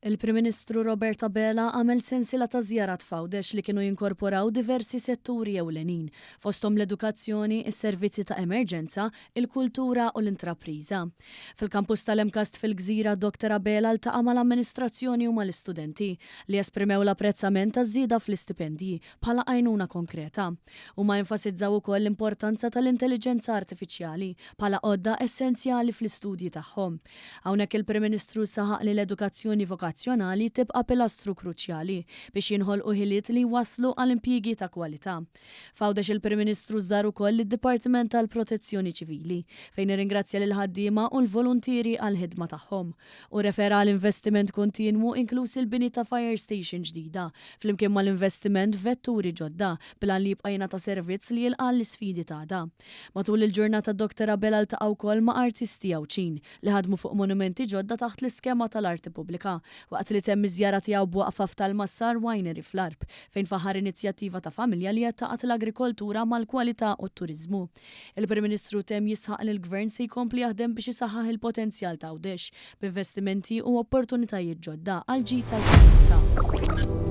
Il-Prim Ministru Robert Abela għamel sensiela ta' żjarat f'Għawdex li kienu jinkorporaw diversi setturi ewlenin, fosthom l-edukazzjoni, is-servizzi ta' emerġenza, il-kultura u l-intrapriża. Fil-kampus tal-MCAST fil-Gżira, Dr Abela ltaqa' mal-amministrazzjoni u mal-istudenti, li esprimew l-apprezzament għaż-żieda fl-istipendji bħala għajnuna konkreta. Huma enfasizzaw ukoll l-importanza tal-intelliġenza artifiċjali bħala għodda essenzjali fl-istudji tagħhom. Hawnhekk il-Prim Ministru saħaq li l-edukazzjoni vokazzjonali tibqa' pilastru kruċjali biex jinħolqu ħiliet li jwasslu għal impjiegi ta' kwalità. F'Għawdex il-Prim Ministru żar ukoll lid-Dipartiment tal-Protezzjoni Ċivili, fejn irringrazzja lill-ħaddiema u l-voluntieri għall-ħidma tagħhom. Hu rrefera għal investiment kontinwu inkluż il-bini ta' fire station ġdida, flimkien mal-investiment f'vetturi ġodda, bil-għan li jibqa' jingħata servizz li jilqa' għall-isfidi t'għada. Matul il-ġurnata Dr Abela ltaqa' wkoll ma' artisti Għawdxin li ħadmu fuq monumenti ġodda taħt l-iskema tal-arti pubblika, waqt li temm iż-żjara tiegħu b'waqfa f'Tal-Massar Winery fl-Għarb, fejn faħħar inizjattiva ta' familja li qed tgħaqqad l-agrikoltura mal-kwalità u t-turiżmu. Il-Prim Ministru temm jisħaq li l-Gvern se jkompli jaħdem biex isaħħaħ il-potenzjal t'Għawdex b'investimenti u opportunitajiet ġodda għall-ġid tal-komunità.